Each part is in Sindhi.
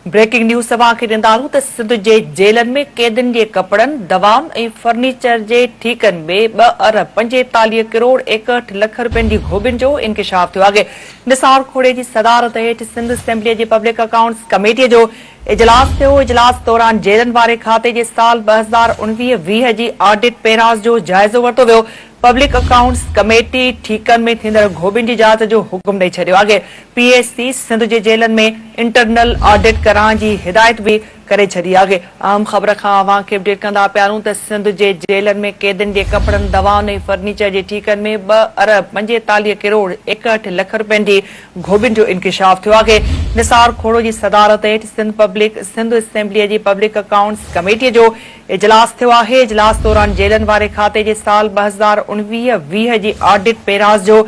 بريڪنگ نيوز اوهان کي ڏيندا هلون ته سنڌ جي جيلن ۾ قيدين جي ڪپڙن، دوائن ۽ فرنيچر جي ٺيڪن ۾ ٻه ارب 45 ڪروڙ 61 لک رپين جي گهوٻين جو انڪشاف ٿيو آهي. نثار کوڙي جي صدارت هيٺ سنڌ اسيمبلي جي پبلڪ اڪائونٽس ڪميٽي جو اجلاس ٿيو. اجلاس دوران جيلن واري کاتي جي سال 2019 20 جي آڊٽ پيراز جو جائزو ورتو ويو. پبلڪ اڪائونٽس ڪميٽي ٺيڪن ۾ ٿيندڙ گهوٻين جي جاچ جو حڪم ڏئي ڇڏيو آهي. پي ايس سي سنڌ جي جيلن ۾ انٽرنل آڊٽ ڪرائڻ جي هدايت به ڪري ڇڏي آهي. اهم خبر کان اوهان کي اپڊيٽ ڪندا پيا هلون ته سنڌ جي جيلن ۾ قيدين جي ڪپڙن، دوائن ۽ فرنيچر جي ٺيڪن ۾ ٻه ارب 45 ڪروڙ 61 لک رپين جي گهوٻين جو انڪشاف ٿيو آهي. نثار کوڙو جي صدارت هيٺ سنڌ پبلڪ سنڌ اسيمبليء جي پبلڪ اڪائونٽس ڪميٽي جو اجلاس ٿيو آهي، اجلاس دوران جيلن واري کاتي جي سال 2019 20 جي آڊٽ پيراز جو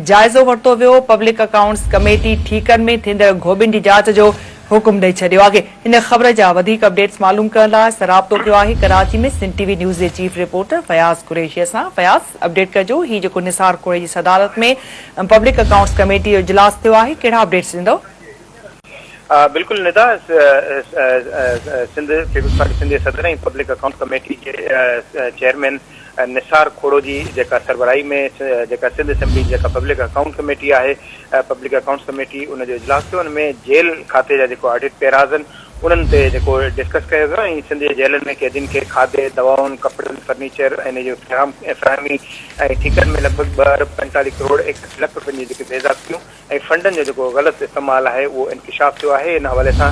جائزو ورتو ويو، پبلڪ اڪائونٽس ڪميٽي ٺيڪن ۾ ٿيندڙ گهوٻين جي جاچ جو حڪم ڏئي ڇڏيو آهي. هن خبر جا وڌيڪ اپڊيٽس معلوم ڪرڻ لاء اسان رابطو ڪيو آهي ڪراچي ۾ سنڌ ٽي وي نيوز جي چيف رپورٽر فياض قريشي سان. فياض اپڊيٽ ڪجو هي جيڪو نثار کوڙي جي صدارت ۾ پبلڪ اڪائونٽس ڪميٽي جو اجلاس ٿيو آهي ڪهڙا اپڊيٽس ڏيندؤ؟ بلڪل ندا، سنڌ پيپلز پارٽي سنڌ جي صدر ۽ پبلڪ اڪائونٽ ڪميٽي جي چيئرمين نثار کوڙو جي جيڪا سربراهي ۾ جيڪا سنڌ اسيمبلي جي جيڪا پبلڪ اڪائونٽ ڪميٽي آهي پبلڪ اڪائونٽس ڪميٽي ان جو اجلاس ٿيو ان ۾ جيل کاتي جا جيڪو آڊٽ پيراز آهن انهن تي جيڪو ڊسڪس ڪيو ويو ۽ سنڌ جي جيلن ۾ قيدين کي کاڌي، دوائن، ڪپڙن، فرنيچر ۽ ان جي فراهمي ۽ ٺيڪن ۾ لڳ ڀڳ ٻه ارب 45 ڪروڙ 61 لک رپين جون جيڪي بي ضابطيون ۽ فنڊن جو جيڪو غلط استعمال آهي اهو انڪشاف ٿيو آهي ان حوالي سان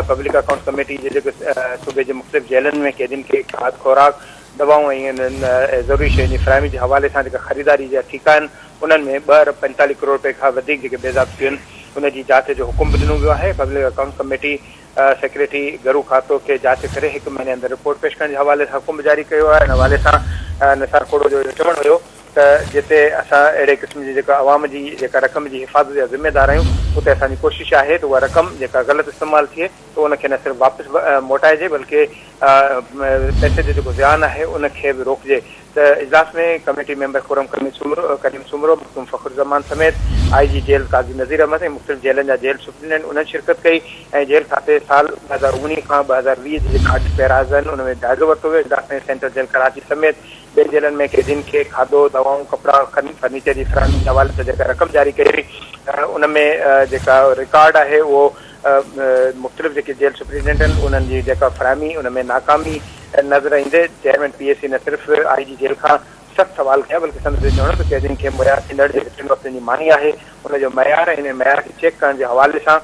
پبلڪ اڪائونٽس ڪميٽي جي جيڪو صوبي جي مختلف جيلن ۾ قيدين کي کاڌ خوراڪ دوائون ۽ انهن ضروري شين جي فراهمي جي حوالي سان جيڪا خريداري جا ٺيڪا آهن انهن ۾ ٻه ارب 45 ڪروڙ رپئي کان وڌيڪ جيڪي بي ضابطيون آهن ان جي جاچ جو حڪم به ڏنو ويو آهي پبلڪ اڪائونٽس ڪميٽي سيڪريٽري گهرو کاتو کي جاچ ڪري هڪ مهيني اندر رپورٽ پيش ڪرڻ جي حوالي سان حڪم به جاري ڪيو آهي ان حوالي سان نثار کوڙو جو اهو چوڻ هيو ته جتي اسان اهڙي قسم جي جيڪا عوام جي جيڪا رقم جي حفاظت جا ذميدار آهيون اتي اسان جي ڪوشش آهي ته اها رقم جيڪا غلط استعمال ٿئي ته ان کي نه صرف واپس موٽائجي بلڪه پئسي جو جيڪو زيان آهي ان کي به روڪجي ته اجلاس ۾ ڪميٽي ميمبر خرم ڪريم سومرو ڪريم سومرو مخدوم فخر الزمان سميت آء جي جيل قاضي نذير احمد ۽ مختلف جيلن جا جيل سپرنٽينڊنٽ انهن شرڪت ڪئي ۽ جيل کاتي سال 2019 کان 2020 جي جيڪا آڊٽ پيراز آهن ان ۾ جائزو ورتو ويو اجلاس ۾ سينٽرل جيل ڪراچي سميت ٻين جيلن ۾ قيدين کي کاڌو، دوائون، ڪپڙا، فرنيچر جي فراهمي جي حوالي سان جيڪا رقم جاري ڪئي وئي ان ۾ جيڪا رڪارڊ آهي اهو مختلف جيڪي جيل سپرنٽينڊنٽ آهن انهن جي جيڪا فراهمي ان ۾ ناڪامي نظر ايندي چيئرمين پي اي سي نه صرف آء جي جيل کان سخت سوال ڪيا بلڪه سندس اهو چوڻ هو ته قيدين کي مهيا ٿيندڙ جيڪي ٽن وقتن جي ماني آهي ان جو معيار ۽ ان معيار کي چيڪ ڪرڻ جي حوالي سان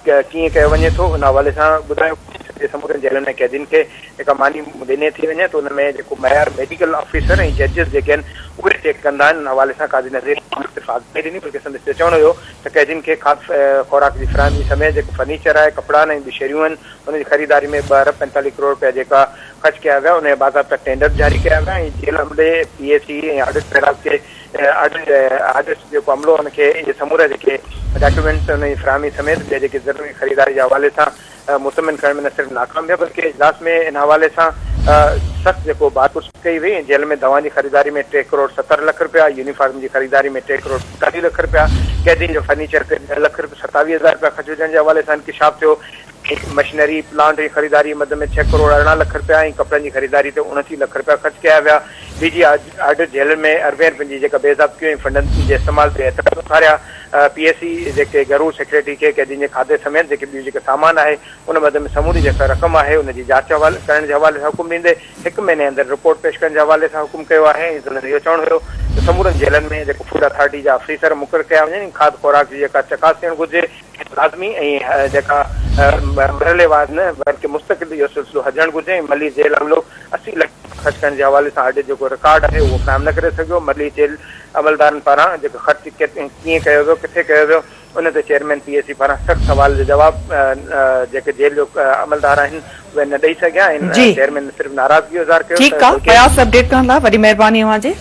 ڪيئن ڪيو وڃي ٿو ان حوالي سان ٻڌايو وڃي ته سمورين جيلن ۾ قيدين کي جيڪا ماني ڏني ٿي وڃي ته ان ۾ جيڪو معيار ميڊيڪل آفيسر ۽ ججز جيڪي آهن اهي چيڪ ڪندا آهن ان حوالي سان قاضي نذير نه صرف آگاهي ڏني بلڪه سندس اهو چوڻ هيو ته قيدين کي کاڌ خوراڪ جي فراهمي سميت جيڪو فرنيچر آهي ڪپڙا آهن ۽ ٻيون شيون آهن ان جي خريداري ۾ ٻه ارب 45 ڪروڙ رپيا جيڪا خرچ ڪيا ويا ان جا باضابطا ٽينڊر جاري ڪيا ويا ۽ جيل عملي پي اي سي ۽ آڊٽ پيراز کي آڊٽ جيڪو عملو ان کي اهي سمورا جيڪي ڊاڪيومينٽس ان جي فراهمي سميت ٻيا جيڪي ضروري خريداري جي حوالي سان مطمئن ڪرڻ ۾ نه صرف ناڪام ٿيا بلڪه اجلاس ۾ ان حوالي سان سخت جيڪو بار پرس ڪئي وئي ۽ جيل ۾ دوائن جي خريداري ۾ ٽي ڪروڙ 70 لک رپيا، يونيفارم جي خريداري ۾ ٽي ڪروڙ 45 لک رپيا، قيدين جو فرنيچر تي ڏهه لک 27 هزار رپيا خرچ هجڻ جي حوالي سان انڪشاف ٿيو. مشنري پلانٽ جي خريداري مد ۾ ڇهه ڪروڙ 18 لک رپيا ۽ ڪپڙن جي خريداري تي 29 لک رپيا خرچ ڪيا ويا. ڊي جي آڊٽ جيلن ۾ اربين رپين جي جيڪا بي ضابطگيون ۽ فنڊن جي استعمال تي اعتراض اٿاريا. پي اي سي جيڪي گهرو سيڪريٽري کي قيدين جي کاڌي سميت جيڪي ٻيون جيڪي سامان آهي ان مد ۾ سموري جيڪا رقم آهي ان جي جاچ ڪرڻ جي حوالي سان حڪم ڏيندي هڪ مهيني اندر رپورٽ پيش ڪرڻ جي حوالي سان حڪم ڪيو آهي ۽ سندن اهو چوڻ هيو ته سمورن جيلن ۾ جيڪو فوڊ اٿارٽي جا آفيسر مقرر ڪيا وڃن ۽ کاڌ خوراڪ جي جيڪا چڪاس ٿيڻ گهرجي لازمي ۽ جيڪا مرحليوار نه بلڪه مستقل اهو سلسلو هجڻ گهرجي ۽ ملي جيل عملو 80 لک خرچ ڪرڻ جي حوالي سان آڊٽ جيڪو رڪارڊ آهي اهو فراهم نه ڪري سگهيو، ملي جيل عملدارن پاران جيڪو خرچ ڪيئن ڪيو ويو ڪٿي ڪيو ويو ان تي چيئرمين پي اي سي پاران سخت سوال جو جواب جيڪي جيل جو عملدار آهن اهي نه ڏئي سگهيا ۽ جي چيئرمين نه صرف ناراضگي جو اظهار ڪيو ٺيڪ ته آ بلڪه فياض اپڊيٽ ڪرڻ لاء وڏي مهرباني اوهان جي.